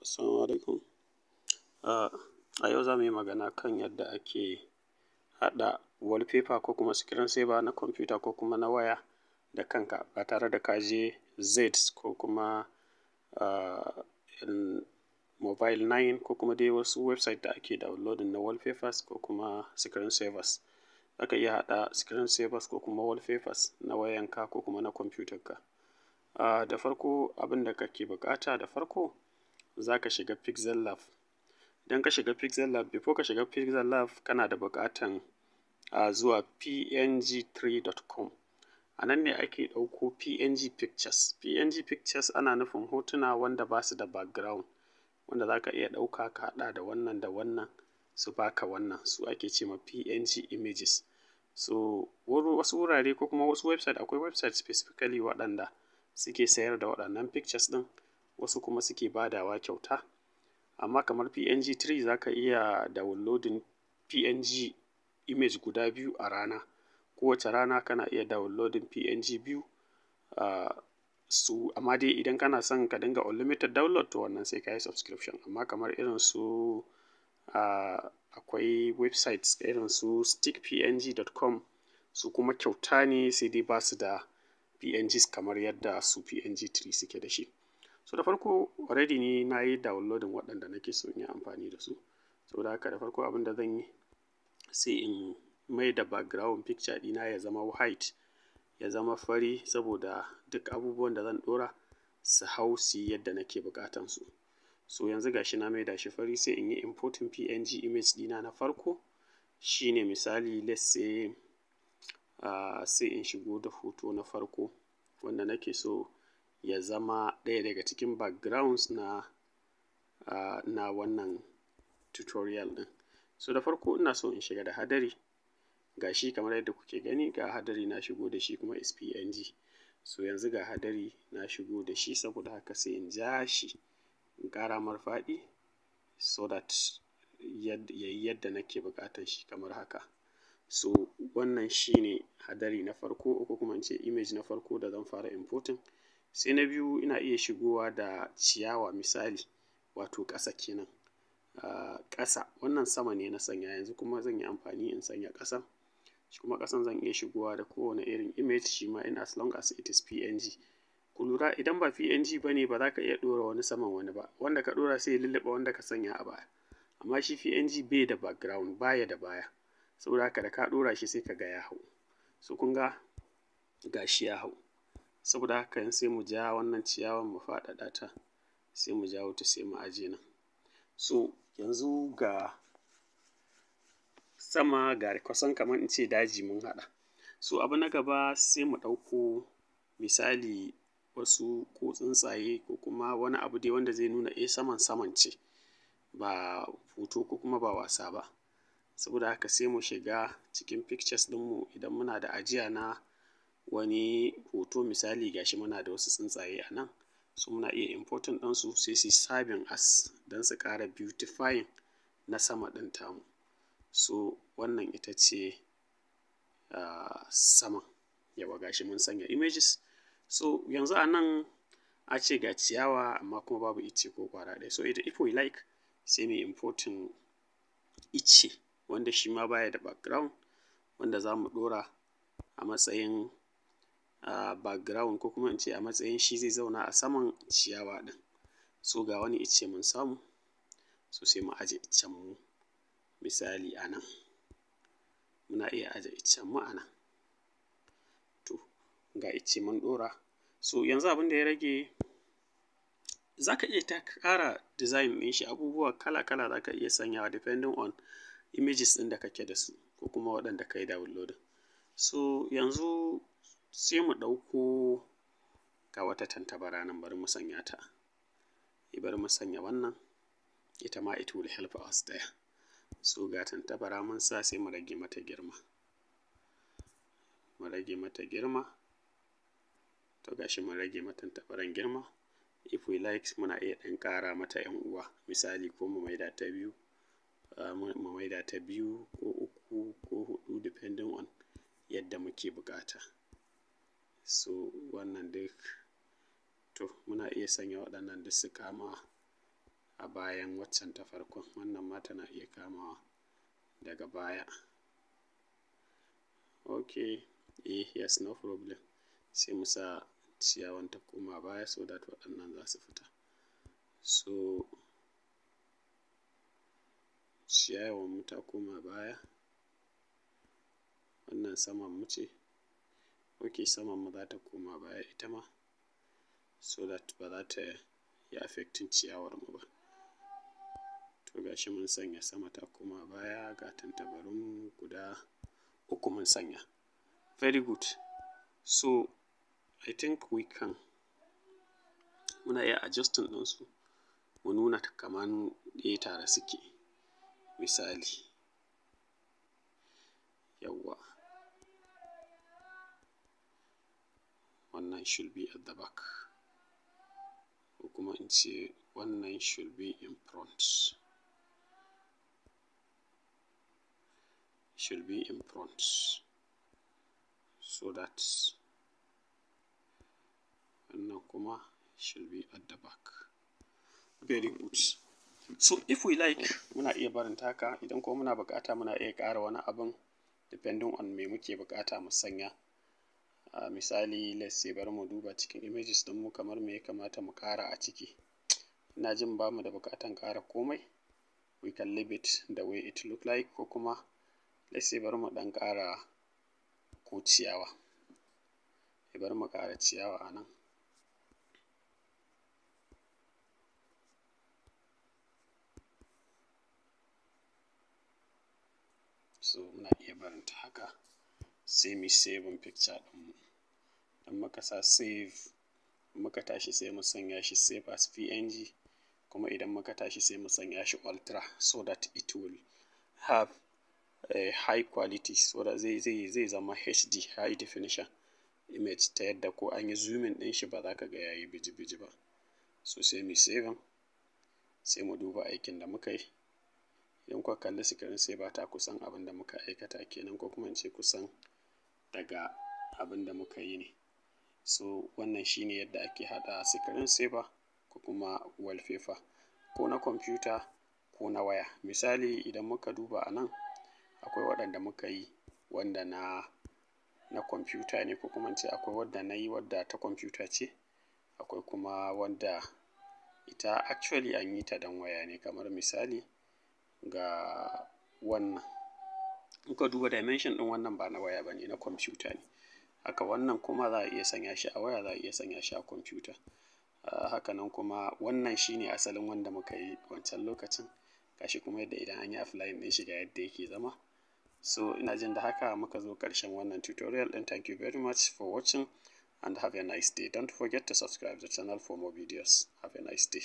Assalamu alaikum. A yau za mu yi magana kan yadda ake haɗa wallpaper ko kuma screen saver na kwamfuta ko kuma na waya da kanka ba tare da ka je Z ko kuma Mobile 9 ko kuma dai wasu website da ake downloading na wallpapers ko kuma screen savers. Za ka iya haɗa screen savers ko kuma wallpapers na wayanka ko kuma na kwamfutarka. Da farko, abin da kake buƙata, da farko za ka shiga Pixel Lab. Idan ka shiga Pixel Lab, before ka shiga Pixel Lab, kana da buƙatan zuwa png3.com. A nan ne ake ɗauko PNG pictures. PNG pictures ana nufin hotuna wanda ba su da background, wanda za ka iya ɗauka ka haɗa da wannan da wannan su baka wannan, su ake ce ma PNG images. So wasu wurare ko kuma wasu website, akwai website specifically waɗanda suke sayar da waɗannan pictures ɗin, wasu kuma suke badawa kyauta. Amma kamar PNG3, za ka iya downloading PNG image guda biyu a rana. Kowace rana kana iya downloading PNG biyu. Su amma dai idan kana son ka dinga unlimited download, to wannan sai ka yi subscription. Amma kamar irin su akwai websites irin su stickpng.com, su kuma kyauta ne, sai dai ba su da PNGs kamar yadda su PNG3 suke da shi. So da farko, already ni na yi downloading waɗanda nake so in yi amfani da su. Saboda haka, da farko abin da zan yi, sai in mai da background picture ɗina ya zama white, ya zama fari, saboda duk abubuwan da zan ɗora su hau su yi yadda nake buƙatan su. So yanzu gashi na maida shi fari, sai in yi importing PNG image ɗina na farko. Shine misali, let's say, sai in shigo da hoto na farko wanda nake so ya zama ɗaya daga cikin backgrounds na wannan tutorial ɗin. So da farko ina so in shiga da hadari. Ga shi kamar yadda kuke gani, ga hadari na shigo da shi, kuma is PNG. So yanzu ga hadari na shigo da shi, saboda haka sai in ja shi in ƙara mar faɗi so that ya yi yadda nake buƙatan shi, kamar haka. So wannan shine hadari na farko, ko kuma in ce image na farko da zan fara importing. Sai na biyu, ina iya shigowa da ciyawa misali, wato ƙasa kenan. Ƙasa, wannan sama ne na sanya, yanzu kuma zan yi amfani in sanya ƙasa. Shi kuma ƙasan zan iya shigowa da kowane irin image shi ma, in as long as it is PNG. Ku lura, idan ba PNG ba ne, ba za ka iya ɗora wani saman wani ba. Wanda ka ɗora sai ya lulluɓe wanda ka sanya a baya. Amma shi PNG bai da background, baya da baya. Saboda haka da ka ɗora shi sai ka ga ya hau. So kun ga gashi ya hau. Saboda haka yanzu sai mu ja wannan ciyawan, mu faɗaɗa ta, sai mu jawo ta, sai mu aje nan. So yanzu ga sama, ga kusan kamar in ce daji mun haɗa. So abu na gaba, sai mu ɗauko misali wasu ko tsuntsaye ko kuma wani abu dai wanda zai nuna eh, saman saman ce, ba hoto ko kuma ba wasa ba. Saboda haka sai mu shiga cikin pictures ɗinmu idan muna da ajiya na wani hoto. Misali, gashi muna da wasu tsuntsaye a nan. So muna iya importing ɗinsu, sai su serving as don su ƙara beautifying na sama ɗin tamu. So wannan ita ce saman. Yauwa, gashi mun sanya images. So yanzu a nan a ce ga ciyawa, amma kuma babu icce ko ƙwara ɗaya. So if we like, sai mu importing icce wanda shi ma baya da background, wanda za mu ɗora a matsayin background, ko kuma in ce a matsayin shi zai zauna a saman ciyawa ɗin. So ga wani icce mun samu, so sai mu aje iccen mu misali a nan. Muna iya aje iccen mu a nan. To ga icce mun ɗora. So yanzu abin da ya rage, za ka iya ta ƙara design ɗin shi, abubuwa kala kala za ka iya sanyawa depending on images ɗin da kake da su ko kuma waɗanda ka yi downloading. So yanzu sai mu ɗauko, ga wata tantabara nan, bari mu sanya ta. Bari mu sanya wannan, ita ma it will help us there. So ga tantabara mun sa, sai mu rage mata girma. Mu rage mata girma. To gashi mun rage mata tantabaran girma. If we like, muna iya ɗan ƙara mata ‘yan uwa misali, ko mu maida ta biyu, mu maida ta biyu ko uku ko huɗu, depending on yadda muke buƙata. So wannan duk, to muna iya sanya waɗannan duk su kama. a bayan waccan ta farkon. Wannan ma tana iya kamawa daga baya. Okay, yes, no problem. Sai mu sa ciyawan ta koma baya so that waɗannan za su fita. So ciyawan mu ta koma baya. Wannan saman mu ce. Okay, saman mu za ta koma baya ita ma, so that ba za ta yi affecting ciyawar mu ba. To gashi mun sanya sama ta koma baya, ga tantabarun mu guda 3 mun sanya. Very good. So I think we can, muna iya adjusting ɗinsu mu nuna kaman tare suke misali. Yawwa, wannan should be at the back, ko kuma in ce wannan should be in front. Should be in front so that wannan kuma should be at the back. Very good. So if we like, muna iya barin taka. Idan kuma muna buƙata muna iya ƙara wani abin depending on me muke buƙata mu sanya. Misali, let's say bari mu duba cikin images ɗinmu kamar me ya kamata mu ƙara a ciki. Ina jin bamu da buƙatan ƙara komai. We can leave it the way it look like, ko kuma let's say bari mu ɗan ƙara ko ciyawa. Bari mu ƙara ciyawa a nan. So muna iya barin ta haka, sai mu save picture ɗinmu. Idan muka sa save, muka tashi sai mu sanya shi save as PNG, kuma idan muka tashi sai mu sanya shi ultra so that it will have a high quality, so that zai zama HD, high definition image, ta yadda ko an yi zooming ɗin shi ba za ka ga yayi biji-biji ba. So sai mu save, sai mu duba aikin da muka yi. Idan kuka kalli screen saver ta kusan abin da muka aikata kenan, ko kuma in ce kusan daga abin da muka yi ne. So wannan shine yadda ake haɗa screen saver ko kuma wallpaper, ko na kwamfuta ko na waya. Misali idan muka duba a nan, akwai waɗanda muka yi wanda na kwamfuta ne, ko kuma in ce akwai wadda na yi wadda ta kwamfuta ce, akwai kuma wanda ita actually an yi ta don waya ne. Kamar misali ga wannan, in ka duba dimension ɗin wannan ba na waya ba ne, na kwamfuta ne. Haka wannan kuma za a iya sanya shi a waya, za a iya sanya shi a kwamfuta. Haka nan kuma wannan shine asalin wanda muka yi wancan lokacin. Gashi kuma yadda idan an yi offline ɗin shi ga yadda yake zama. So ina jin da haka muka zo ƙarshen wannan tutorial ɗin. Thank you very much for watching and have a nice day. Don't forget to subscribe the channel for more videos. Have a nice day.